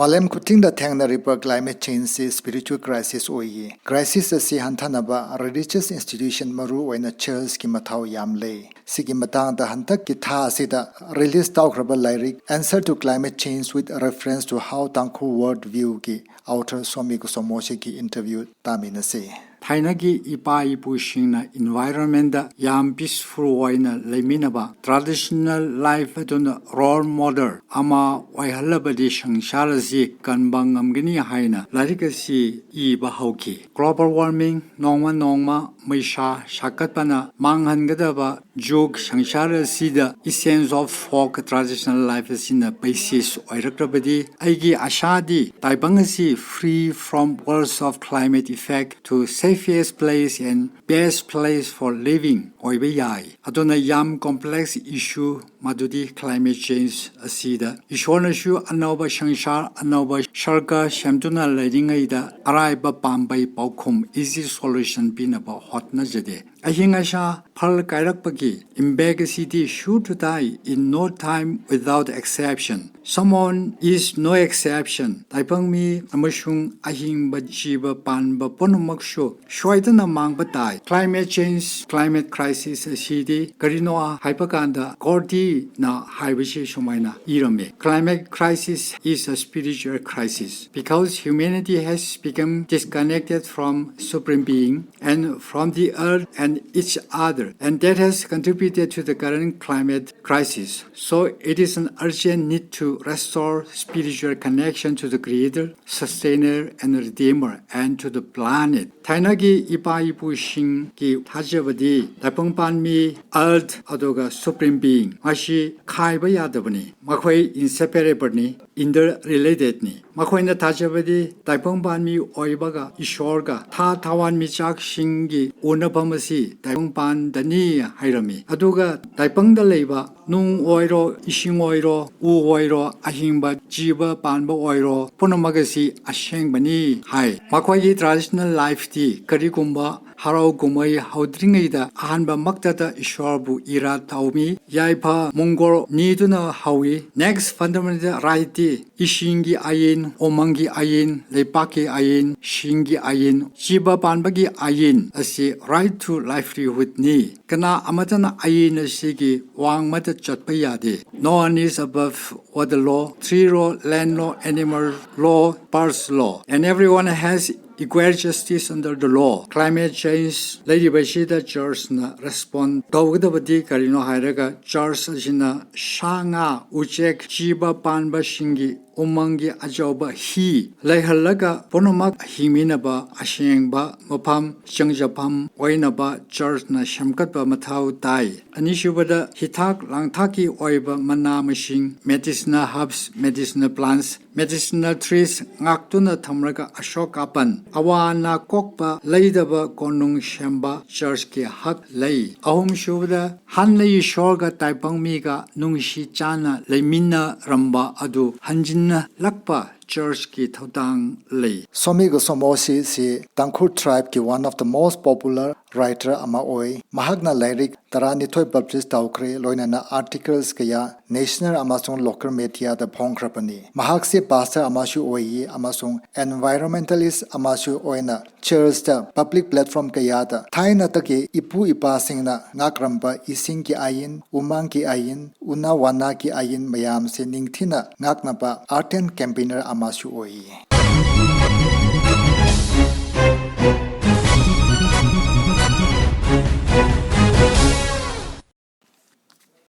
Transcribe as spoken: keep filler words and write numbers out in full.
ꯃꯥꯂꯦꯝ ꯈꯨꯗꯤꯡꯗ ꯊꯦꯡꯅꯔꯤꯕ climate change ꯑꯁꯤ spiritual crisis ꯑꯣꯏꯌꯦ꯫ Crisis ꯑꯁꯤ ꯍꯟꯊꯅꯕ religious institution, ꯃꯔꯨ ꯑꯣꯏꯅ churchꯀꯤ ꯃꯊꯧ ꯌꯥꯝ ꯂꯩ꯫ ꯁꯤꯒꯤ ꯃꯇꯥꯡꯗ ꯍꯟꯗꯛꯀꯤ ꯊꯥ ꯑꯁꯤꯗ release ꯇꯧꯈ꯭ꯔꯕ ꯂꯥꯏꯔꯤꯛ Answer to Climate Change with Reference to How Tangkhul World Viewꯒꯤ author Somi ꯀꯨꯁꯣꯃꯣꯁꯤꯒꯤ interview ꯇꯥꯃꯤꯟꯅꯁꯤ꯫ ꯊꯥꯏꯅꯒꯤ ꯏꯄꯥ ꯏꯄꯨꯁꯤꯡꯅ environmentꯗ ꯌꯥꯝ peaceful ꯑꯣꯏꯅ ꯂꯩꯃꯤꯟꯅꯕ, traditional life ꯑꯗꯨꯅ role model ꯑꯃ ꯑꯣꯏꯍꯜꯂꯕꯗꯤ ꯁꯪꯁꯥꯔ ꯑꯁꯤ ꯀꯟꯕ ꯉꯝꯒꯅꯤ ꯍꯥꯏꯅ ꯂꯥꯏꯔꯤꯛ ꯑꯁꯤ ꯏꯕ ꯍꯧꯈꯤ꯫ Global warming, ꯅꯣꯡꯃ ꯅꯣꯡꯃ ꯃꯩꯁꯥ ꯁꯥꯒꯠꯄꯅ ꯃꯥꯡꯍꯟꯒꯗꯕ ꯖꯨꯒ ꯁꯪꯁꯥꯔ ꯑꯁꯤꯗ essence of folk traditional life ꯑꯁꯤꯅ basis ꯑꯣꯏꯔꯛꯂꯕꯗꯤ, ꯑꯩꯒꯤ ꯑꯁꯥꯗꯤ ꯇꯥꯏꯕꯪ ꯑꯁꯤ free from worlds of climate effect to safest place and best place for living ꯑꯣꯏꯕ ꯌꯥꯏ꯫ ꯑꯗꯨꯅ ꯌꯥꯝ complex issue ꯃꯗꯨꯗꯤ climate change ꯑꯁꯤꯗ ꯏꯁꯣꯔꯅꯁꯨ ꯑꯅꯧꯕ ꯁꯪꯁꯥꯔ, ꯑꯅꯧꯕ ꯁꯔꯒ ꯁꯦꯝꯗꯨꯅ ꯂꯩꯔꯤꯉꯩꯗ ꯑꯔꯥꯏꯕ ꯄꯥꯝꯕꯩ ꯄꯥꯎꯈꯨꯝ, easy solution ꯄꯤꯅꯕ ꯍꯣꯠꯅꯖꯗꯦ꯫ ꯑꯏꯪ ꯑꯁꯥ ꯐꯜ ꯀꯥꯏꯔꯛꯄꯒꯤ impact ꯑꯁꯤꯗꯤ sure to die in no time without exception꯫ Someone is no exception꯫ ꯇꯥꯏꯕꯪ ꯃꯤ ꯑꯃꯁꯨꯡ ꯑꯍꯤꯡꯕ ꯖꯤꯕ ꯄꯥꯟꯕ ꯄꯨꯝꯅꯃꯛꯁꯨ ꯁꯣꯏꯗꯅ ꯃꯥꯡꯕ ꯇꯥꯏ꯫ Climate change, climate crisis ꯑꯁꯤꯗꯤ ꯀꯔꯤꯅꯣ ꯍꯥꯏꯕ ꯀꯥꯟꯗ, ꯒꯣꯔꯗꯤꯅ ꯍꯥꯏꯕꯁꯤ ꯁꯨꯃꯥꯏꯅ ꯏꯔꯝꯃꯤ: "Climate crisis is a spiritual crisis because humanity has become disconnected from supreme being and from the earth and each other, and that has contributed to the current climate crisis. So it is an urgent need to restore spiritual connection to the Creator, Sustainer, and Redeemer, and to the planet." ꯊꯥꯏꯅꯒꯤ ꯏꯄꯥ ꯏꯄꯨꯁꯤꯡꯒꯤ ꯊꯥꯖꯕꯗꯤ ꯇꯥꯏꯕꯪ ꯄꯥꯟꯕꯤ, earth, ꯑꯗꯨꯒ supreme being ꯑꯁꯤ ꯈꯥꯏꯕ ꯌꯥꯗꯕꯅꯤ꯫ ꯃꯈꯣꯏ inseparableꯅꯤ, interrelatedꯅꯤ꯫ ꯃꯈꯣꯏꯅ ꯊꯥꯖꯕꯗꯤ ꯇꯥꯏꯕꯪ ꯄꯥꯟꯕꯤ ꯑꯣꯏꯕꯒ ꯏꯁꯣꯔꯒ ꯊꯥ ꯊꯋꯥꯟꯃꯤꯆꯥꯛꯁꯤꯡꯒꯤ ꯎꯅꯐꯝ ꯑꯁꯤ ꯇꯥꯏꯕꯪ ꯄꯥꯟꯗꯅꯤ ꯍꯥꯏꯔꯝꯃꯤ꯫ ꯑꯗꯨꯒ ꯇꯥꯏꯕꯪꯗ ꯂꯩꯕ ꯅꯨꯡ ꯑꯣꯏꯔꯣ, ꯏꯁꯤꯡ ꯑꯣꯏꯔꯣ, ꯎ ꯑꯣꯏꯔꯣ, ꯑꯍꯤꯡꯕ ꯖꯤꯕ ꯄꯥꯟꯕ ꯑꯣꯏꯔꯣ, ꯄꯨꯝꯅꯃꯛ ꯑꯁꯤ ꯑꯁꯦꯡꯕꯅꯤ ꯍꯥꯏ꯫ ꯃꯈꯣꯏꯒꯤ traditional lifeꯇꯤ ꯀꯔꯤꯒꯨꯝꯕ ꯍꯔꯥꯎ ꯀꯨꯝꯍꯩ ꯍꯧꯗ꯭ꯔꯤꯉꯩꯗ ꯑꯍꯥꯟꯕꯃꯛꯇꯗ ꯏꯁꯣꯔꯕꯨ ꯏꯔꯥꯠ ꯇꯧꯃꯤ꯫ ꯌꯥꯏꯐ ꯃꯪꯒꯣꯜ ꯅꯤꯗꯨꯅ ꯍꯧꯏ꯫ Next fundamental rightꯇꯤ ꯏꯁꯤꯡꯒꯤ ꯑꯥꯏꯟ, ꯎꯃꯪꯒꯤ ꯑꯥꯏꯟ, ꯂꯩꯄꯥꯛꯀꯤ ꯑꯥꯏꯟ, ꯁꯤꯡꯒꯤ ꯑꯥꯏꯟ, ꯖꯤꯕ ꯄꯥꯟꯕꯒꯤ ꯑꯥꯏꯟ ꯑꯁꯤ right to livelihoodꯅꯤ꯫ ꯀꯅꯥ ꯑꯃꯠꯇꯅ ꯑꯥꯏꯟ ꯑꯁꯤꯒꯤ ꯋꯥꯡꯃꯗ ꯆꯠꯄ ꯌꯥꯗꯦ꯫ No one is above what the law, tree law, land law, animal law, birds law, and everyone has equal justice under the law. Climate change ꯂꯩꯔꯤꯕꯁꯤꯗ churchꯅ respond ꯇꯧꯒꯗꯕꯗꯤ ꯀꯔꯤꯅꯣ ꯍꯥꯏꯔꯒ, church ꯑꯁꯤꯅ ꯁꯥ ꯉꯥ, ꯎꯆꯦꯛ, ꯖꯤꯕ ꯄꯥꯟꯕꯁꯤꯡꯒꯤ ꯎꯃꯪꯒꯤ ꯑꯆꯧꯕ ꯍꯤ ꯂꯩꯍꯜꯂꯒ ꯄꯨꯝꯅꯃꯛ ꯍꯤꯡꯃꯤꯟꯅꯕ ꯑꯁꯦꯡꯕ ꯃꯐꯝ ꯆꯪꯖꯐꯝ ꯑꯣꯏꯅꯕ churchꯅ ꯁꯦꯝꯒꯠꯄ ꯃꯊꯧ ꯇꯥꯏ꯫ ꯑꯅꯤꯁꯨꯕꯗ, ꯍꯤꯊꯥꯛ ꯂꯥꯡꯊꯛꯀꯤ ꯑꯣꯏꯕ ꯃꯅꯥ ꯃꯁꯤꯡ, medicinal herbs, medicinal plants, medicinal trees ꯉꯥꯛꯇꯨꯅ ꯊꯝꯂꯒ ꯑꯁꯣꯛ ꯑꯄꯟ, ꯑꯋꯥ ꯑꯅꯥ ꯀꯣꯛꯄ ꯂꯩꯗꯕ ꯀꯣꯅꯨꯡ ꯁꯦꯝꯕ churchꯀꯤ ꯍꯛ ꯂꯩ꯫ ꯑꯍꯨꯝꯁꯨꯕꯗ, ꯍꯥꯟꯅ ꯏꯁꯣꯔꯒ ꯇꯥꯏꯕꯪ ꯃꯤꯒ ꯅꯨꯡꯁꯤ ꯆꯥꯟꯅ ꯂꯩꯃꯤꯟꯅꯔꯝꯕ ꯑꯗꯨ ꯍꯟꯖꯤꯟꯅꯂꯛꯄ churchꯀꯤ ꯊꯧꯗꯥꯡ ꯂꯩ꯫ ꯁ꯭ꯋꯥꯃꯤ ꯒꯣꯁ꯭ꯋꯥꯃꯤ ꯁꯤ ꯇꯥꯡꯈꯨꯜ tribeꯀꯤ one of the most popular writer ꯑꯃ ꯑꯣꯏ꯫ ꯃꯍꯥꯛꯅ ꯂꯥꯏꯔꯤꯛ ꯇꯔꯥꯅꯤꯊꯣꯏ publish ꯇꯧꯈ꯭ꯔꯦ, ꯂꯣꯏꯅꯅ articles ꯀꯌꯥ national ꯑꯃꯁꯨꯡ local mediaꯗ ꯐꯣꯡꯈ꯭ꯔꯕꯅꯤ꯫ ꯃꯍꯥꯛꯁꯤ pastor ꯑꯃꯁꯨ ꯑꯣꯏꯌꯦ ꯑꯃꯁꯨꯡ environmentalist ꯑꯃꯁꯨ ꯑꯣꯏꯅ churchꯇ public platform ꯀꯌꯥꯗ ꯊꯥꯏꯅꯗꯒꯤ ꯏꯄꯨ ꯏꯄꯥꯁꯤꯡꯅ ꯉꯥꯛꯂꯝꯕ ꯏꯁꯤꯡꯒꯤ ꯑꯥꯏꯟ, ꯎꯃꯪꯒꯤ ꯑꯥꯏꯟ, ꯎꯅꯥ ꯋꯥꯅꯥꯒꯤ ꯑꯥꯏꯟ ꯃꯌꯥꯝꯁꯤ ꯅꯤꯡꯊꯤꯅ ꯉꯥꯛꯅꯕ ardent campaigner ꯑꯃꯁꯨ ꯑꯣꯏꯌꯦ꯫